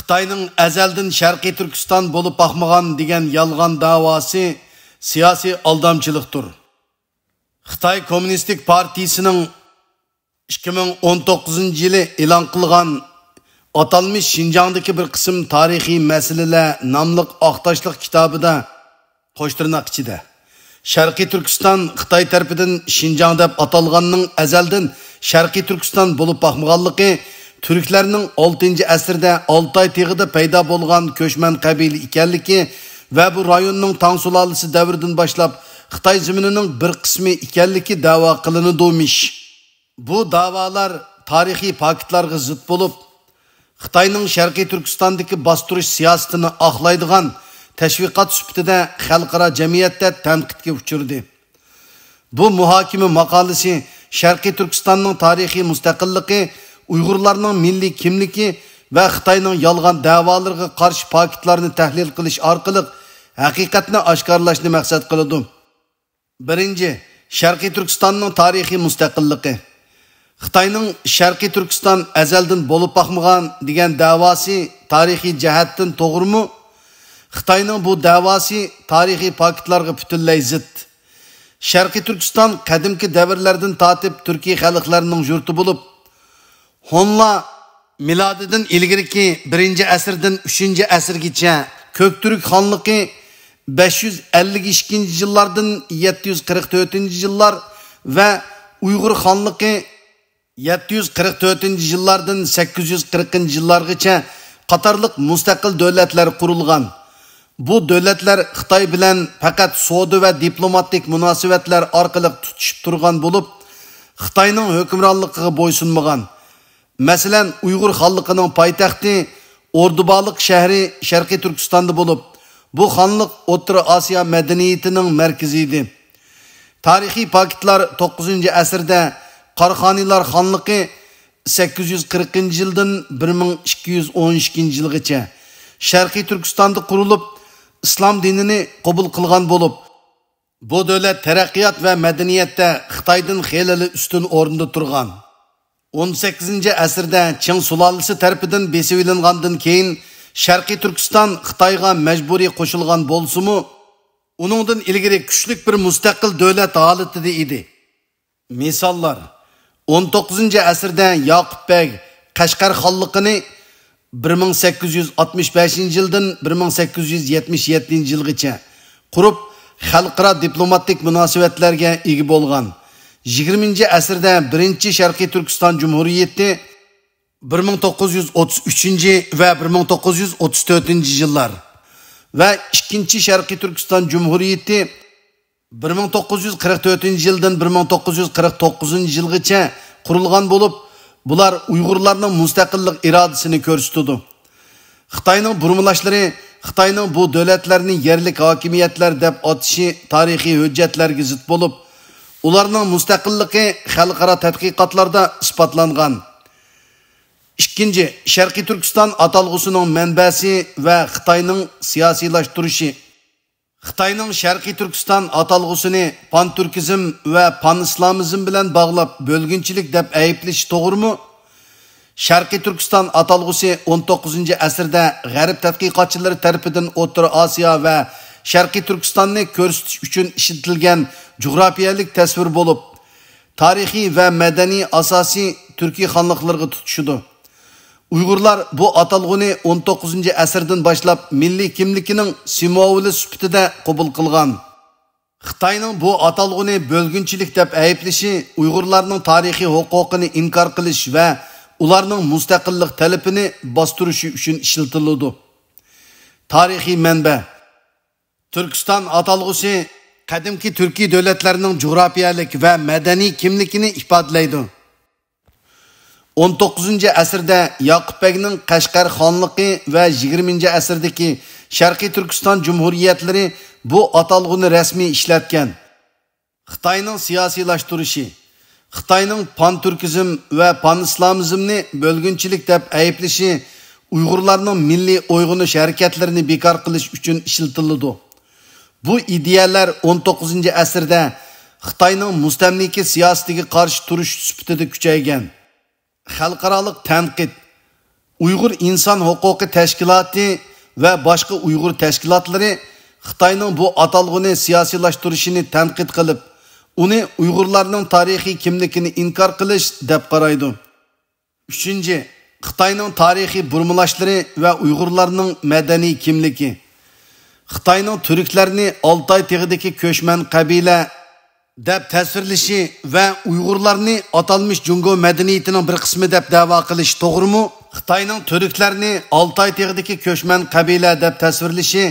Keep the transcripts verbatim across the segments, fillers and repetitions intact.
خىتاينىڭ ئەزەلدىن شەرقىي تۈركىستان بولۇپ باقمىغان دېگەن يالغان دەۋاسى سىياسىي ئالدامچىلىقتۇر. خىتاي كوممۇنىستىك پارتىيىسىنىڭ ئىككى مىڭ ئون توققۇزىنچى يىلى ئېلان قىلغان ئاتالمىش شىنجاڭدىكى بىر قىسىم تارىخىي مەسىلىلەر ناملىق ئاق تاشلىق كىتابىدا، قوش تىرناق ئىچىدە، شەرقىي تۈركىستان خىتاي تەرىپىدىن شىنجاڭ دەپ ئاتالغاننىڭ ئەزەلدىن شەرقىي تۈركىستان بولۇپ باقمىغانلىقى، تۈركلەرنىڭ ئالتىنچى ئەسىردە ئالتاي تېغىدا پەيدا بولغان كۆچمەن قەبىلە ئىكەنلىكى ۋە بۇ رايوننىڭ تاڭ سۇلالىسى دەۋرىدىن باشلاپ خىتاي زېمىنىنىڭ بىر قىسمى ئىكەنلىكى دەۋا قىلىنىدۇمىش. بۇ دەۋالار تارىخىي پاكىتلارغا زىت بولۇپ، خىتاينىڭ شەرقىي تۈركىستاندىكى باستۇرۇش سىياسىتىنى ئاقلايدىغان تەشۋىقات سۈپىتىدە خەلقئارا جەمئىيەتتە تەنقىدكە ئۇچرىدى. بۇ مۇھاكىمە ماقالىسى شەرقىي تۈركىستاننىڭ تارىخىي مۇستەقىللىقى، ئۇيغۇرلارنىڭ مىللىي كىملىكى ۋە خىتاينىڭ يالغان دەۋالىرىغا قارشى پاكىتلارنى تەھلىل قىلىش ئارقىلىق ھەقىقەتنى ئاشكارىلاشنى مەقسەت قىلىدۇ. بىرىنچى، شەرقىي تۈركىستاننىڭ تارىخىي مۇستەقىللىقى. خىتاينىڭ شەرقىي تۈركىستان ئەزەلدىن بولۇپ باقمىغان دېگەن دەۋاسى تارىخىي جەھەتتىن توغرىمۇ؟ خىتاينىڭ بۇ دەۋاسى تارىخىي پاكىتلارغا پۈتۈنلەي زىت. شەرقىي تۈركىستان قەدىمكى دەۋرلەردىن تارتىپ تۈركىي خەلقلەرنىڭ يۇرتى بولۇپ، ھونلار مىلادىدىن ئىلگىرىكى بىرىنچى ئەسىردىن ئۈچىنچى ئەسىرگىچە، كۆكتۈرك خانلىقى بەش يۈز ئەللىك ئىككىنچى يىللاردىن يەتتە يۈز قىرىق تۆتىنچى يىللار ۋە ئۇيغۇر خانلىقى يەتتە يۈز قىرىق تۆتىنچى يىللاردىن سەككىز يۈز قىرىقىنچى يىللارغىچە قاتارلىق مۇستەقىل دۆلەتلەر قۇرۇلغان. بۇ دۆلەتلەر خىتاي بىلەن پەقەت سودا ۋە دىپلوماتىك مۇناسىۋەتلەر ئارقىلىق تۇتىشىپ تۇرغان بولۇپ، خىتاينىڭ ھۆكۈمرانلىقىغا بويسۇنمىغان. مەسىلەن، ئۇيغۇر خانلىقىنىڭ پايتەختى ئوردۇبالىق شەھىرى شەرقىي تۈركىستاندا بولۇپ، بۇ خانلىق ئوتتۇرا ئاسىيا مەدەنىيىتىنىڭ مەركىزى ئىدى. تارىخىي پاكىتلار توققۇزىنچى ئەسىردە قاراخانىيلار خانلىقى سەككىز يۈز قىرىقىنچى يىلدىن بىر مىڭ ئىككى يۈز ئون ئىككىنچى يىلغىچە شەرقىي تۈركىستاندا قۇرۇلۇپ، ئىسلام دىنىنى قوبۇل قىلغان بولۇپ، بۇ دۆلەت تەرەققىيات ۋە مەدەنىيەتتە خىتايدىن خېلىلا ئۈستۈن ئورۇندا تۇرغان. ئون سەككىزىنچى ئەسىردە چىڭ سۇلالىسى تەرىپىدىن بېسىۋېلىنغاندىن كېيىن، شەرقىي تۈركىستان خىتايغا مەجبۇرىي قوشۇلغان بولسىمۇ، ئۇنىڭدىن ئىلگىرى كۈچلۈك بىر مۇستەقىل دۆلەت ھالىتىدە ئىدى. مىساللار، ئون توققۇزىنچى ئەسىردە ياقۇپ بەگ قەشقەر خانلىقىنى بىر مىڭ سەككىز يۈز ئاتمىش بەشىنچى يىلدىن بىر مىڭ سەككىز يۈز يەتمىش يەتتىنچى يىلغىچە قۇرۇپ، خەلقئارا دىپلوماتىك مۇناسىۋەتلەرگە ئىگە بولغان. يىگىرمىنچى ئەسىردە بىرىنچى شەرقىي تۈركىستان جۇمھۇرىيىتى بىر مىڭ توققۇز يۈز ئوتتۇز ئۈچىنچى ۋە بىر مىڭ توققۇز يۈز ئوتتۇز تۆتىنچى يىللار ۋە ئىككىنچى شەرقىي تۈركىستان جۇمھۇرىيىتى بىر مىڭ توققۇز يۈز قىرىق تۆتىنچى يىلدىن بىر مىڭ توققۇز يۈز قىرىق توققۇزىنچى يىلغىچە قۇرۇلغان بولۇپ، بۇلار ئۇيغۇرلارنىڭ مۇستەقىللىق ئىرادىسىنى كۆرسىتىدۇ. خىتاينىڭ بۇرمىلاشلىرى خىتاينىڭ بۇ دۆلەتلەرنى يەرلىك ھاكىمىيەتلەر دەپ ئاتىشى تارىخىي ھۆججەتلەرگە زىت بولۇپ، ئۇلارنىڭ مۇستەقىللىقى خەلقئارا تەتقىقاتلاردا ئىسپاتلانغان. ئىككىنچى، شەرقىي تۈركىستان ئاتالغۇسىنىڭ مەنبەسى ۋە خىتاينىڭ سىياسىيلاشتۇرۇشى. خىتاينىڭ شەرقىي تۈركىستان ئاتالغۇسىنى پانتۈركىزم ۋە پانئىسلامىزم بىلەن باغلاپ بۆلگۈنچىلىك دەپ ئەيىبلىشى توغرىمۇ؟ شەرقىي تۈركىستان ئاتالغۇسى ئون توققۇزىنچى ئەسىردە غەرب تەتقىقاتچىلىرى تەرىپىدىن ئوتتۇرا ئاسىيا ۋە شەرقىي تۈركىستاننى كۆرسىتىش ئۈچۈن ئىشلىتىلگەن جۇغراپىيەلىك تەسۋىر بولۇپ، تارىخىي ۋە مەدەنىي ئاساسى تۈركىي خانلىقلىرىغا تۇتىشىدۇ. ئۇيغۇرلار بۇ ئاتالغۇنى ئون توققۇزىنچى ئەسىردىن باشلاپ مىللىي كىملىكىنىڭ سىمۋولى سۈپىتىدە قوبۇل قىلغان. خىتاينىڭ بۇ ئاتالغۇنى بۆلگۈنچىلىك دەپ ئەيىبلىشى ئۇيغۇرلارنىڭ تارىخىي ھوقۇقىنى ئىنكار قىلىش ۋە ئۇلارنىڭ مۇستەقىللىق تەلىپىنى باستۇرۇشى ئۈچۈن ئىشلىتىلىدۇ. تارىخىي مەنبە. تۈركىستان ئاتالغۇسى قەدىمكى تۈركىي دۆلەتلەرنىڭ جۇغراپىيەلىك ۋە مەدەنىي كىملىكىنى ئىپادىلەيدۇ. ئون توققۇزىنچى ئەسىردە ياقۇپ بەگنىڭ قەشقەر خانلىقى ۋە يىگىرمىنچى ئەسىردىكى شەرقىي تۈركىستان جۇمھۇرىيەتلىرى بۇ ئاتالغۇنى رەسمىي ئىشلەتكەن. خىتاينىڭ سىياسىيلاشتۇرۇشى. خىتاينىڭ پانتۈركىزم ۋە پانئىسلامىزمنى بۆلگۈنچىلىك دەپ ئەيىبلىشى ئۇيغۇرلارنىڭ مىللىي ئويغىنىش ھەرىكەتلىرىنى بىكار قىلىش ئۈچۈن ئىشلىتىلىدۇ. بۇ ئىدىيەلەر ئون توققۇزىنچى ئەسىردە خىتاينىڭ مۇستەملىكە سىياسىتىگە قارشى تۇرۇش سۈپىتىدە كۈچەيگەن. خەلقئارالىق تەنقىد. ئۇيغۇر ئىنسان ھوقۇقى تەشكىلاتى ۋە باشقا ئۇيغۇر تەشكىلاتلىرى خىتاينىڭ بۇ ئاتالغۇنى سىياسىيلاشتۇرۇشىنى تەنقىد قىلىپ، ئۇنى ئۇيغۇرلارنىڭ تارىخىي كىملىكىنى ئىنكار قىلىش دەپ قارايدۇ. ئۈچىنچى، خىتاينىڭ تارىخىي بۇرمىلاشلىرى ۋە ئۇيغۇرلارنىڭ مەدەنىي كىملىكى. خىتاينىڭ تۈركلەرنى ئالتاي تېغىدىكى كۆچمەن قەبىلە دەپ تەسۋىرلىشى ۋە ئۇيغۇرلارنى ئاتالمىش جۇڭگو مەدەنىيىتىنىڭ بىر قىسمى دەپ دەۋا قىلىشى توغرىمۇ؟ خىتاينىڭ تۈركلەرنى ئالتاي تېغىدىكى كۆچمەن قەبىلە دەپ تەسۋىرلىشى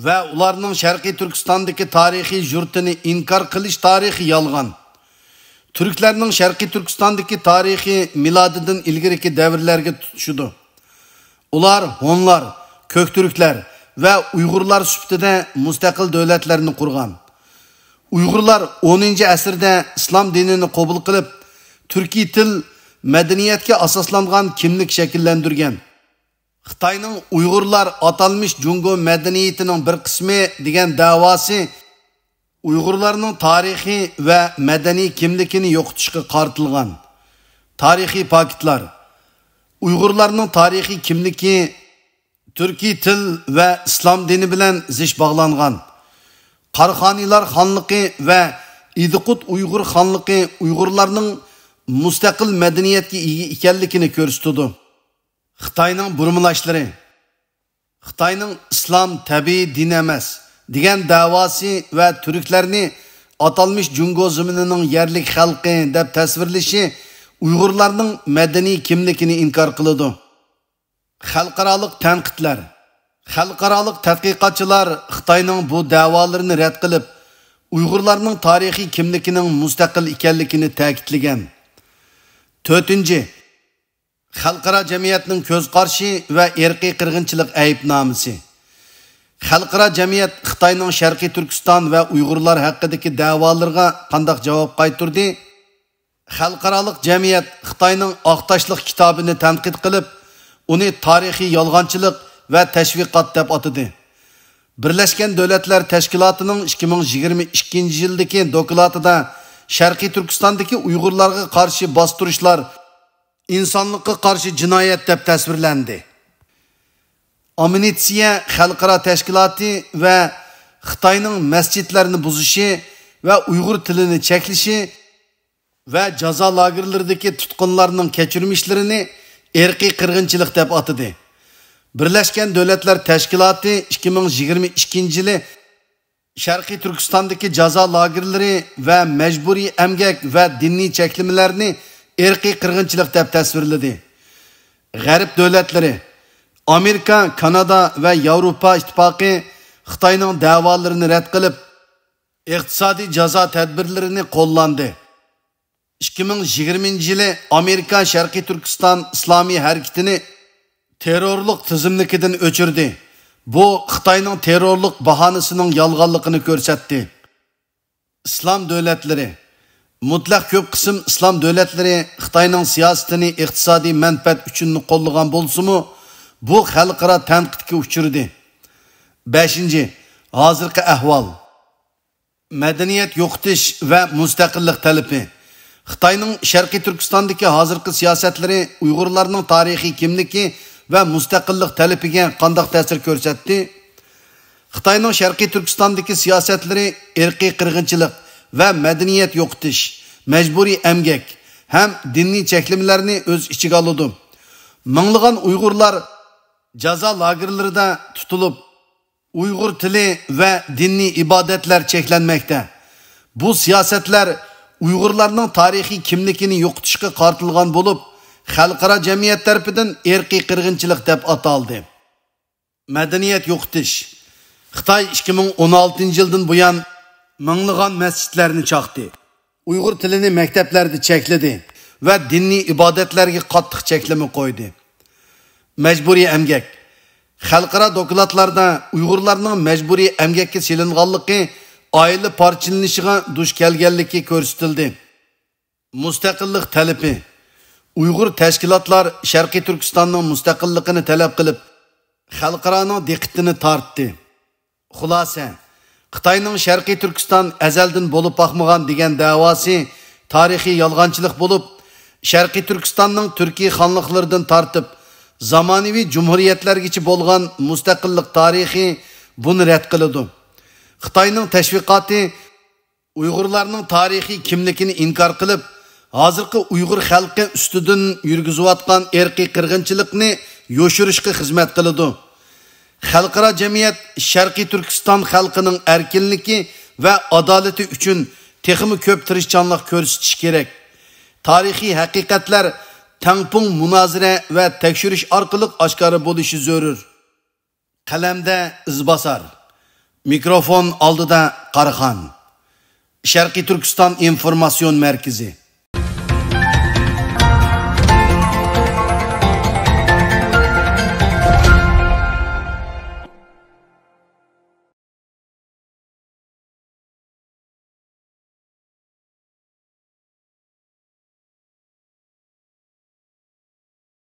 ۋە ئۇلارنىڭ شەرقىي تۈركىستاندىكى تارىخىي يۇرتىنى ئىنكار قىلىش تارىخى يالغان. تۈركلەرنىڭ شەرقىي تۈركىستاندىكى تارىخى مىلادىدىن ئىلگىرىكى دەۋرلەرگە تۇتىشىدۇ. ئۇلار ھونلار، كۆكتۈركلەر ۋە ئۇيغۇرلار سۈپىتىدە مۇستەقىل دۆلەتلەرنى قۇرغان. ئۇيغۇرلار ئونىنچى ئەسىردە ئىسلام دىنىنى قوبۇل قىلىپ، تۈركىي تىل، مەدەنىيەتكە ئاساسلانغان كىملىك شەكىللەندۈرگەن. خىتاينىڭ ئۇيغۇرلار ئاتالمىش جۇڭگو مەدەنىيىتىنىڭ بىر قىسمى دېگەن دەۋاسى ئۇيغۇرلارنىڭ تارىخىي ۋە مەدەنىي كىملىكىنى يوقىتىشقا قارىتىلغان. تارىخىي پاكىتلار. ئۇيغۇرلارنىڭ تارىخىي كىملىكى تۈركىي تىل ۋە ئىسلام دىنى بىلەن زىچ باغلانغان. قاراخانىيلار خانلىقى ۋە ئىدىقۇت ئۇيغۇر خانلىقى ئۇيغۇرلارنىڭ مۇستەقىل مەدەنىيەتكە ئىگە ئىكەنلىكىنى كۆرسىتىدۇ. خىتاينىڭ بۇرمىلاشلىرى. خىتاينىڭ ئىسلام تەبىئىي دىن ئەمەس دېگەن دەۋاسى ۋە تۈركلەرنى ئاتالمىش جۇڭگو زېمىنىنىڭ يەرلىك خەلقى دەپ تەسۋىرلىشى ئۇيغۇرلارنىڭ مەدەنىي كىملىكىنى ئىنكار قىلىدۇ. خەلقئارالىق تەنقىدلەر. خەلقئارالىق تەتقىقاتچىلار خىتاينىڭ بۇ دەۋالىرىنى رەت قىلىپ، ئۇيغۇرلارنىڭ تارىخىي كىملىكىنىڭ مۇستەقىل ئىكەنلىكىنى تەكىتلىگەن. تۆتىنچى، خەلقئارا جەمئىيەتنىڭ كۆز قارىشى ۋە ئىرقىي قىرغىنچىلىق ئەيىبنامىسى. خەلقئارا جەمئىيەت خىتاينىڭ شەرقىي تۈركىستان ۋە ئۇيغۇرلار ھەققىدىكى دەۋالىرىغا قانداق جاۋاب قايتۇردى؟ خەلقئارالىق جەمئىيەت خىتاينىڭ ئاق تاشلىق كىتابىنى تەنقىد قىلىپ، ئۇنى تارىخىي يالغانچىلىق ۋە تەشۋىقات دەپ ئاتىدى. بىرلەشكەن دۆلەتلەر تەشكىلاتىنىڭ ئىككى مىڭ يىگىرمە ئىككىنچى يىلدىكى دوكلاتىدا شەرقىي تۈركىستاندىكى ئۇيغۇرلارغا قارشى باستۇرۇشلار ئىنسانلىققا قارشى جىنايەت دەپ تەسۋىرلەندى. ئامنىتسىيە خەلقئارا تەشكىلاتى ۋە خىتاينىڭ مەسچىتلەرنى بۇزۇشى ۋە ئۇيغۇر تىلىنى چەكلىشى ۋە جازا لاگېرلىرىدىكى تۇتقۇنلارنىڭ كەچۈرمىشلىرىنى ئىرقىي قىرغىنچىلىق دەپ ئاتىدى. بىرلەشكەن دۆلەتلەر تەشكىلاتى ئىككى مىڭ يىگىرمە ئىككىنچى يىلى شەرقىي تۈركىستاندىكى جازا لاگېرلىرى ۋە مەجبۇرىي ئەمگەك ۋە دىنىي چەكلىمىلەرنى ئىرقىي قىرغىنچىلىق دەپ تەسۋىرلىدى. غەرب دۆلەتلىرى، ئامېرىكا، كانادا ۋە ياۋروپا ئىتتىپاقى خىتاينىڭ دەۋالىرىنى رەت قىلىپ، ئىقتىسادىي جازا تەدبىرلىرىنى قوللاندى. ئىككى مىڭ يىگىرمىنچى يىلى ئامېرىكا شەرقىي تۈركىستان ئىسلامىي ھەرىكىتىنى تېررورلۇق تىزىملىكىدىن ئۆچۈردى. بۇ خىتاينىڭ تېررورلۇق باھانىسىنىڭ يالغانلىقىنى كۆرسەتتى. ئىسلام دۆلەتلىرى. مۇتلەق كۆپ قىسىم ئىسلام دۆلەتلىرى خىتاينىڭ سىياسىتىنى ئىقتىسادىي مەنپەئەت ئۈچۈنلا قوللىغان بولسىمۇ، بۇ خەلقئارا تەنقىدكە ئۇچرىدى. بەشىنچى، ھازىرقى ئەھۋال. مەدەنىيەت يوقىتىش ۋە مۇستەقىللىق تەلىپى. خىتاينىڭ شەرقىي تۈركىستاندىكى ھازىرقى سىياسەتلىرى ئۇيغۇرلارنىڭ تارىخىي كىملىكى ۋە مۇستەقىللىق تەلىپىگە قانداق تەسىر كۆرسەتتى؟ خىتاينىڭ شەرقىي تۈركىستاندىكى سىياسەتلىرى ئىرقىي قىرغىنچىلىق ۋە مەدەنىيەت يوقىتىش، مەجبۇرىي ئەمگەك ھەم دىنىي چەكلىمىلەرنى ئۆز ئىچىگە ئالىدۇ. مىڭلىغان ئۇيغۇرلار جازا لاگېرلىرىدا تۇتۇلۇپ، ئۇيغۇر تىلى ۋە دىنىي ئىبادەتلەر چەكلەنمەكتە. بۇ سىياسەتلەر ئۇيغۇرلارنىڭ تارىخىي كىملىكىنى يوقىتىشقا قارىتىلغان بولۇپ، خەلقئارا جەمئىيەت تەرىپىدىن ئىرقىي قىرغىنچىلىق دەپ ئاتالدى. مەدەنىيەت يوقىتىش. خىتاي ئىككى مىڭ ئون ئالتىنچى يىلدىن بۇيان مىڭلىغان مەسچىتلەرنى چاقتى. ئۇيغۇر تىلىنى مەكتەپلەردە چەكلىدى ۋە دىنىي ئىبادەتلەرگە قاتتىق چەكلىمە قويدى. مەجبۇرىي ئەمگەك. خەلقئارا دوكلاتلاردا ئۇيغۇرلارنىڭ مەجبۇرىي ئەمگەككە سېلىنغانلىقى، ئائىلە پارچىلىنىشىغا دۇچ كەلگەنلىكى كۆرسىتىلدى. مۇستەقىللىق تەلىپى. ئۇيغۇر تەشكىلاتلار شەرقىي تۈركىستاننىڭ مۇستەقىللىقىنى تەلەپ قىلىپ، خەلقئارانىڭ دىققىتىنى تارتتى. خۇلاسە، خىتاينىڭ شەرقىي تۈركىستان ئەزەلدىن بولۇپ باقمىغان دېگەن دەۋاسى تارىخىي يالغانچىلىق بولۇپ، شەرقىي تۈركىستاننىڭ تۈركىي خانلىقلىرىدىن تارتىپ، زامانىۋى جۇمھۇرىيەتلەرگىچە بولغان مۇستەقىللىق تارىخى بۇنى رەت قىلىدۇ. خىتاينىڭ تەشۋىقاتى ئۇيغۇرلارنىڭ تارىخىي كىملىكىنى ئىنكار قىلىپ، ھازىرقى ئۇيغۇر خەلقى ئۈستىدىن يۈرگۈزۈۋاتقان ئىرقىي قىرغىنچىلىقنى يوشۇرۇشقا خىزمەت قىلىدۇ. خەلقئارا جەمئىيەت شەرقىي تۈركىستان خەلقىنىڭ ئەركىنلىكى ۋە ئادالىتى ئۈچۈن تېخىمۇ كۆپ تىرىشچانلىق كۆرسىتىشى كېرەك. تارىخىي ھەقىقەتلەر تەڭپۇڭ مۇنازىرە ۋە تەكشۈرۈش ئارقىلىق ئاشكارا بولۇشى زۆرۈر. قەلەمدە ئىزباسار، مىكروفون ئالدىدا قاراخان. شەرقىي تۈركىستان ئىنفورماتسىيون مەركىزى.